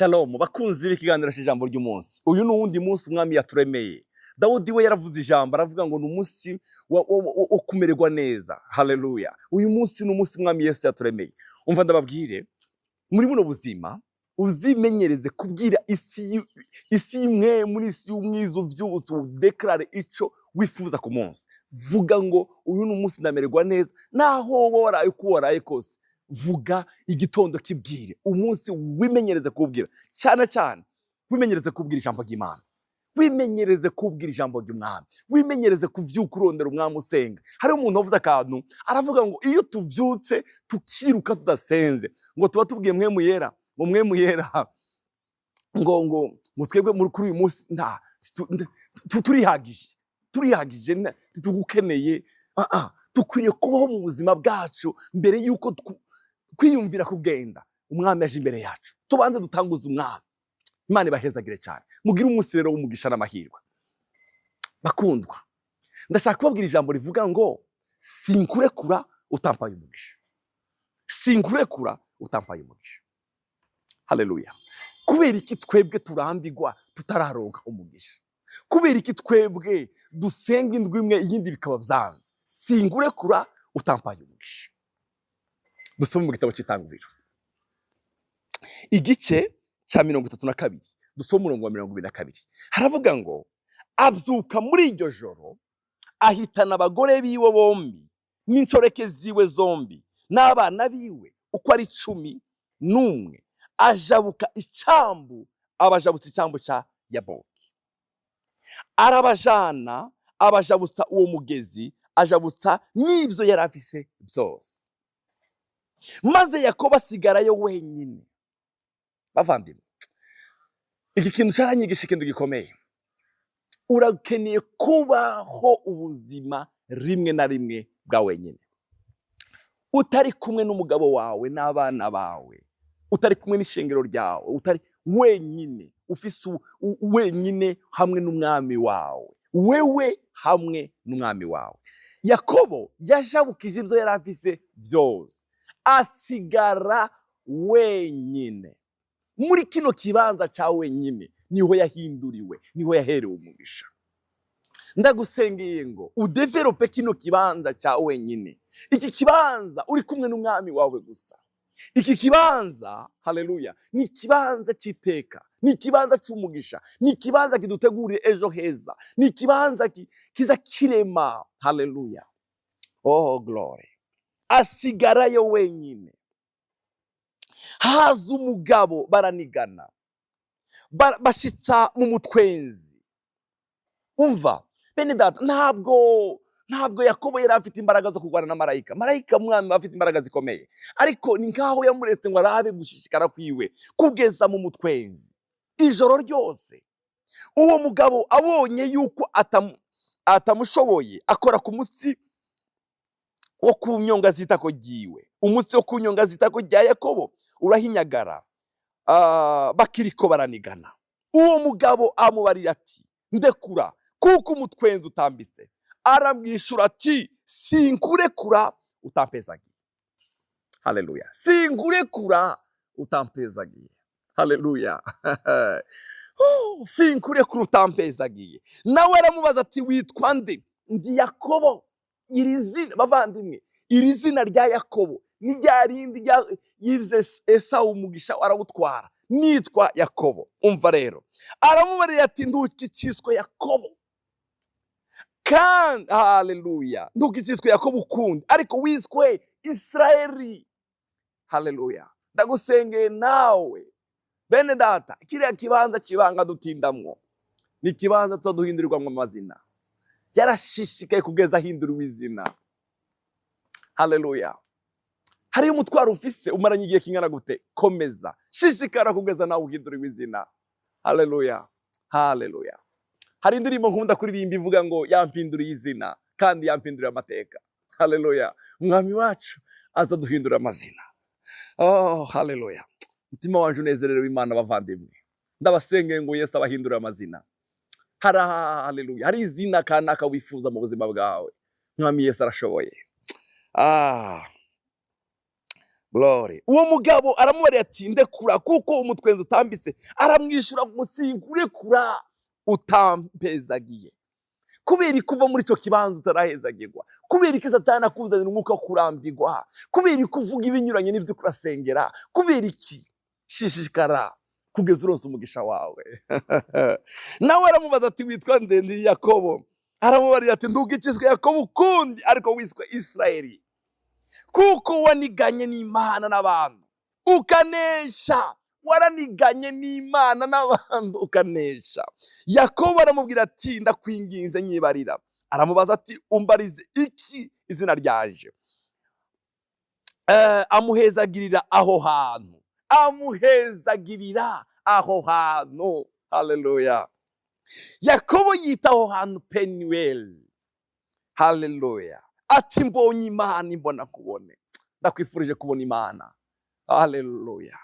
Shalom bakunzi b'ikiganiro cy'ijambo ry'umunsi. Uyu ni uwundi munsi umwami yaturemeye. Dawudi we yaravuze ijambo, aravuga ngo ni umunsi wo kumererwa neza. Haleluya! Uyu munsi ni umunsi umwami Yesu yaturemeye. Umva ndababwire, muri buno buzima uzimenyereze kubwira isi imwe muri isi y'umwiza, uvyutse udeclare ico wifuza ku munsi. Vuga ngo uyu ni umunsi ndamererwa neza, naho wowe waraye uko waraye kose. Vuga igitondo kibwire, umunsi wimenyereze kuwubwira, cyane cyane wimenyereze kubwira ijambo ry'Imana, wimenyereze kubwira ijambo ry'umwami, wimenyereze kuvyuka urondera umwami, usenga. Hari umuntu wavuze akantu, aravuga ngo iyo tuvyutse tukiruka tudasenze, ngo tuba tubwiye Mpwemu Yera ngo Mpwemu Yera ngo twebwe muri kuri uyu munsi nta turihagije, ntitugukeneye. Ah, ah, dukwiriye kubaho mu buzima bwacu mbere yuko kwiyumvira kugenda umwami aje imbere yacu, tubanze dutanguze umwami. Imana ibahezagire cyane, mugire umunsi rero w'umugisha n'amahirwe. Bakundwa, ndashaka kubabwira ijambo rivuga ngo sinkurekura utampaye umugisha, sinkurekura utampaye umugisha. Haleluya! Kubera iki twebwe turambigwa tutararonka umugisha? Kubera iki twebwe dusenga indwi imwe, iyindi bikaba byanze? Sinkurekura utampaye umugisha. Dusome mu gitabo cy'Itanguriro, igice cya 32, dusome umurongo wa 22. Haravuga ngo abyuka muri iryo joro, ahitana abagore biwe bombi n'inshoreke ziwe zombi n'abana biwe uko ari 11, ajabuka icyambu, abajabutsa icyambu cya Yaboki, arabajana, abajabutsa uwo mugezi, ajabutsa n'ibyo yari afise byose. Maze Yakobo asigarayo wenyine. Bavandimwe, iki kintu cyaranyigisha ikintu gikomeye. Urakeneye kubaho ubuzima rimwe na rimwe bwa wenyine, utari kumwe n'umugabo wawe n'abana bawe, utari kumwe n'ishengero ryawe, utari wenyine, ufise wenyine hamwe n'umwami wawe, wewe hamwe n'umwami wawe. Yakobo yajabukije ibyo yari afise byose, asigara wenyine. Muri kino kibanza cya wenyine niho yahinduriwe, niho yaherewe umugisha. Ndagusengeye ngo udéveloppe kino kibanza cya wenyine, iki kibanza uri kumwe n'umwami wawe gusa. Iki kibanza, haleluya, ni ikibanza cy'iteka, ni ikibanza cy'umugisha, ni ikibanza kiduteguriye ejo heza, ni ikibanza kiza kirema. Haleluya, oh glory! Asigarayo wenyine, haza umugabo baranigana, bashitsa mu mutwenzi. Umva bene data, ntabwo Yakobo yari afite imbaraga zo kurwana na marayika. Marayika mwami aba afite imbaraga zikomeye, ariko ni nkaho yamuretse ngo arabe gushishikara kwiwe kugeza mu mutwenzi ijoro ryose. Uwo mugabo abonye yuko atamushoboye, akora ku mutsi wo ku nyonga z'itako ryiwe. Umutsi wo ku nyonga z'itako rya Yakobo urahinyagara. Bakiriko baranigana, uwo mugabo amubarira ati: "Ndekura, kuko umutwenzi utambise." Aramwishyura ati: "Sinkurekura utampezagiye." Haleluya! Sinkurekura utampezagiye. Haleluya! Oh, sinkurekura utampezagiye. Nawe aramubaza ati: "Witwa nde?" "Ndi Yakobo." Iri zina, bavandimwe, iri zina rya Yakobo ni rya rindi yibye Esawu umugisha arawutwara. "Nitwa Yakobo." Umva rero, aramubariye ati: "Ntukikiswe Yakobo kandi, haleluya, ntukikiswe Yakobo ukundi, ariko wiswe Isirayeli." Haleluya! Ndagusengeye nawe, bene data, kiriya kibanza kibanga dutindamwo ni ikibanza tuba duhindurirwamo amazina. Yarashishikaye kugeza ahinduriwe izina. Haleluya! Hariyo umutwaro ufise umaranye igihe kingana gute? Komeza, shishikara kugeza nawe uhinduriwe izina. Haleluya, haleluya! Hari indirimbo nkunda kuririmba ivuga ngo yampinduriye izina kandi yampinduriye amateka. Haleluya! Umwami wacu aza duhindura amazina. Oh haleluya! Umutima wanje unezerewe Imana. Bavandimwe, ndabasengeye ngo Yesu abahindurire amazina. Hari, haleluya, hari izina kanaka wifuza mu buzima bwawe, Mwami Yesu arashoboye. Glory. Uwo mugabo aramubarira ati: "Ndekura, kuko umutwenzi utambitse." Aramwishyura ngo: "Sinkurekura utampezagiye." Kubera ko uva muri icyo kibanza utarahezagirwa? Kubera ko Satani akuzanira umwuka wo kurambirwa? Kubera ko uvuga ibinyuranye n'ibyo kurasengera? Kubera iki? Shishikara kugeza uronse umugisha wawe. Nawe aramubaza ati: "Witwa nde?" "Ndi Yakobo." Aramubarira ati: "Ntugikizwe Yakobo ukundi, ariko wiswe Isirayeli, kuko waniganye n'Imana n'abantu ukanesha." Waraniganye n'Imana n'abantu ukanesha. Yakobo aramubwira ati: "Ndakwinginze, nyibarira." Aramubaza ati: "Umbarize iki izina ryanje?" Amuhezagirira aho hantu, amuhezagirira aho hantu. Haleluya! Yakobo yita aho hantu Penuweli. Haleluya! Ati: "Mbonye Imana imbona kubone." Ndakwifurije kubona Imana. Haleluya!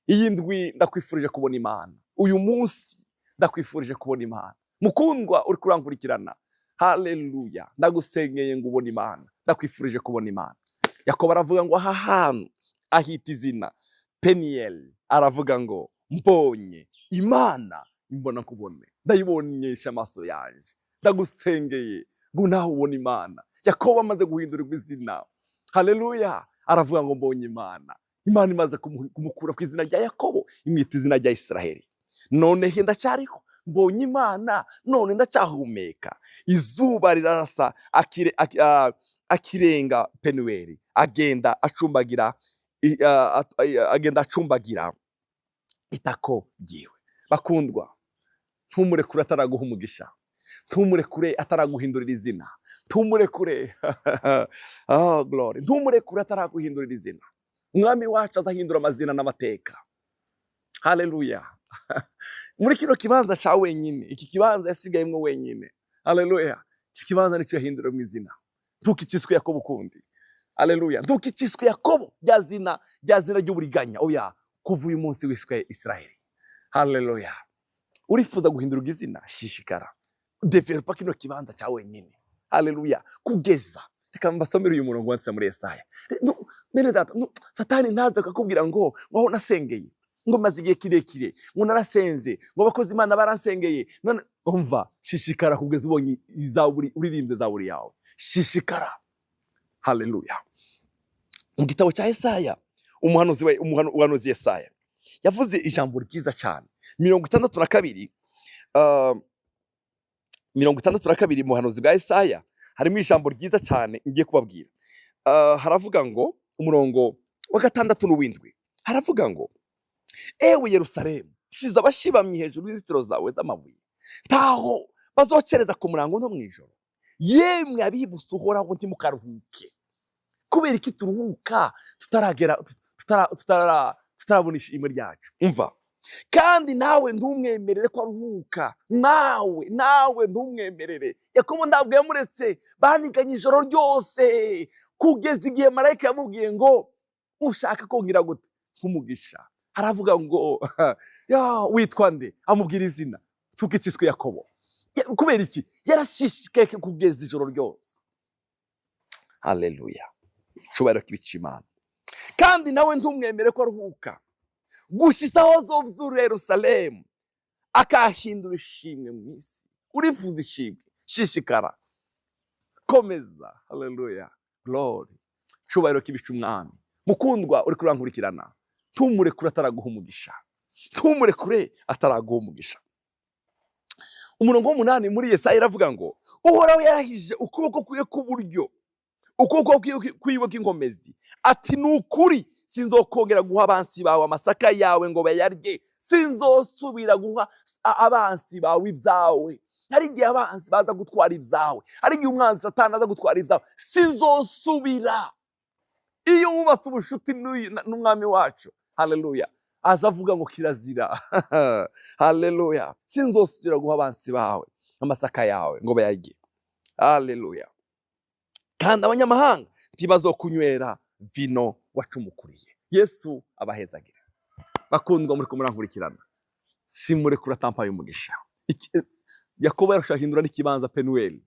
Iyi ndwi ndakwifurije kubona Imana. Uyu munsi ndakwifurije kubona Imana. Mukundwa uri kurankurikirana, haleluya, ndagusengeye ngo ubone Imana. Ndakwifurije kubona Imana. Yakobo aravuga ngo aha hantu ahita izina Peniyeli. Aravuga ngo: "Mbonye Imana imbona kubone, ndayibonyesha amaso yanjye." Ndagusengeye ngo nawe ubone Imana. Yakobo amaze guhindurirwa izina, haleluya, aravuga ngo: "Mbonye Imana." Imana imaze kumukura ku izina rya Yakobo, imwita izina rya Isiraheli. None ndacyariho, mbonye Imana, none ndacyahumeka. Izuba rirarasa, akirenga Penuweli, agenda acumbagira agenda acumbagira itako ryiwe. Bakundwa, ntumurekure ataraguha umugisha, ntumurekure ataraguhindurira izina, ntumurekure. Oh glory! Ntumurekure ataraguhindurira izina. Umwami wacu azahindura amazina n'amateka. Haleluya! Muri kino kibanza ca wenyine, iki kibanza yasigayemwo wenyine, haleluya, iki kibanza nicyo yahindura mu izina. Ntukitsiswe Yakobo ukundi. Haleluya! Ntukitsiswe Yakobo, rya zina ry'uburiganya. Oya, kuva uyu munsi wiswe Isiraheli. Haleluya! Urifuza guhindurwa izina? Shishikara, developa kino kibanza cya wenyine. Haleluya! Kugeza, reka mbasomere uyu murongo wanditse muri Yesaya. No, bene data, no, Satani ntaza akakubwira ngo aho nasengeye, ngo maze igihe kirekire, ngo narasenze, ngo abakozi Imana baransengeye none. Umva, shishikara kugeza ubonye izaburi, uririmbye zaburi yawe. Shishikara. Haleluya! Mu gitabo cya Yesaya, umuhanuzi Yesaya yavuze ijambo ryiza cyane. 62, 62, mu buhanuzi bwa Yesaya harimo ijambo ryiza cyane ngiye kubabwira. Haravuga ngo, umurongo wa gatandatu n'uwindwi, haravuga ngo: "Ewe Yerusalemu, shize abashibamye hejuru y'inzitiro zawe z'amabuye, ntaho bazokereza ku murango no mu ijoro. Yemwe abibutse Uhoraho, ntimukaruhuke." Kubera iki turuhuka tutaragera tutarabona ishimwe ryacu? Umva kandi, nawe ntumwemerere ko aruhuka. Nawe ntumwemerere. Yakobo ntabwo yamuretse, baniganye ijoro ryose kugeza igihe marayika yamubwiye ngo: "Ushaka kongera gute nk'umugisha?" Aravuga ngo: "Ya, witwa nde?" Amubwira izina: "Tukitsiswe Yakobo." Kubera iki? Yarashishikaye kugeza ijoro ryose. Haleluya! Cyubahiro kibica Imana. Kandi nawe ntumwemere ko aruhuka gushitsa aho azovyura Yerusalemu, akahindura ishimwe mu isi. Urifuza ishimwe? Shishikara, komeza. Haleluya, glory! Cyubahiro kibica Umwami. Mukundwa uri kurankurikirana, ntumurekure ataraguha umugisha, ntumurekure ataraguha umugisha. Umurongo w'umunani muri Yesaya iravuga ngo: "Uhoraho yarahije ukuboko kwiwe k'uburyo, ukuboko kwiwe k'inkomezi, ati: 'Ni ukuri sinzokongera guha abansi bawe amasaka yawe ngo bayarye, sinzosubira guha abansi bawe ibyawe.'" Hari igihe abansi baza gutwara ibyawe, hari igihe umwanzi Satani aza gutwara ibyawe. Sinzosubira. Iyo wubatse ubushuti n'Umwami wacu, haleluya, aza avuga ngo kirazira. Haleluya! "Sinzosubira guha abansi bawe amasaka yawe ngo bayarye." Haleluya! "Kandi abanyamahanga ntibazokunywera vino wacumukuriye." Yesu abahezagira. Bakundwa muri murankurikirana, simurekura atampaye umugisha. Yakobo yarashaka hindura n'ikibanza Penuweli,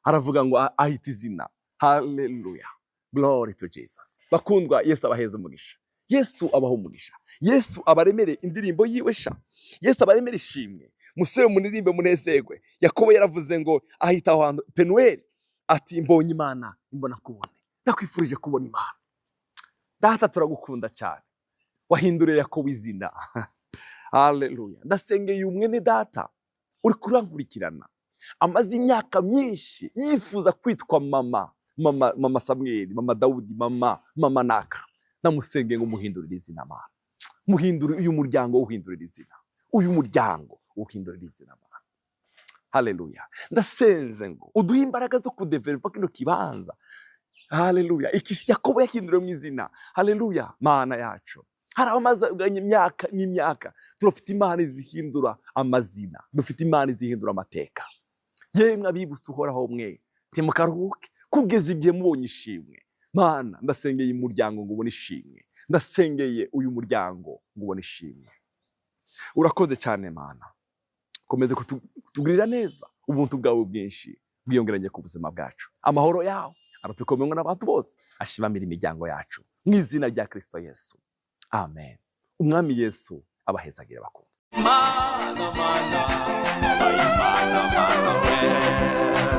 aravuga ngo ahita izina. Haleluya! Glory to Jesus. Bakundwa, Yesu abaheza umugisha, Yesu abaha umugisha, Yesu abaremere indirimbo yiwe sha, Yesu abaremere ishimwe, musore munirimbe munezerwe. Yakobo yaravuze ngo ahita aho hantu Penuweli, ati: "Mbonye Imana imbona kubone." Ndakwifurije kubona Imana. Data, turagukunda cyane, wahinduriye Yakobo izina. Haleluya! Ndasengeye umwene data uri kurankurikirana, amaze imyaka myinshi yifuza kwitwa mama, mama, mama Samweli, mama Dawudi, mama, mama naka. Namusengeye ngo muhindurire izina. Mana, muhindure uyu muryango, uhindurire izina uyu muryango, uhindurire izina, Mana. Haleluya! Ndasenze ngo uduhe imbaraga zo kudevelopa kino kibanza. Haleluya! Iki Yakobo yahinduriwe mu izina. Haleluya! Mana yacu, hari abamaze imyaka n'imyaka. Turafite Imana izihindura amazina, dufite Imana izihindura amateka. Yemwe abibutse Uhoraho mwe, ntimukaruhuke kugeza igihe mubonye ishimwe. Mana, ndasengeye umuryango ngo ubone ishimwe, ndasengeye uyu muryango ngo ubone ishimwe. Urakoze cyane, Mana, komeze kutugirira neza. Ubuntu bwawe bwinshi bwiyongeranye ku buzima bwacu. Amahoro yawe aratukomengwa n'abantu bose, ashimamira imiryango yacu mu izina rya Kristo Yesu, amen. Umwami Yesu abahezagire, bakunda. Mana, mana, Mana, mana, we.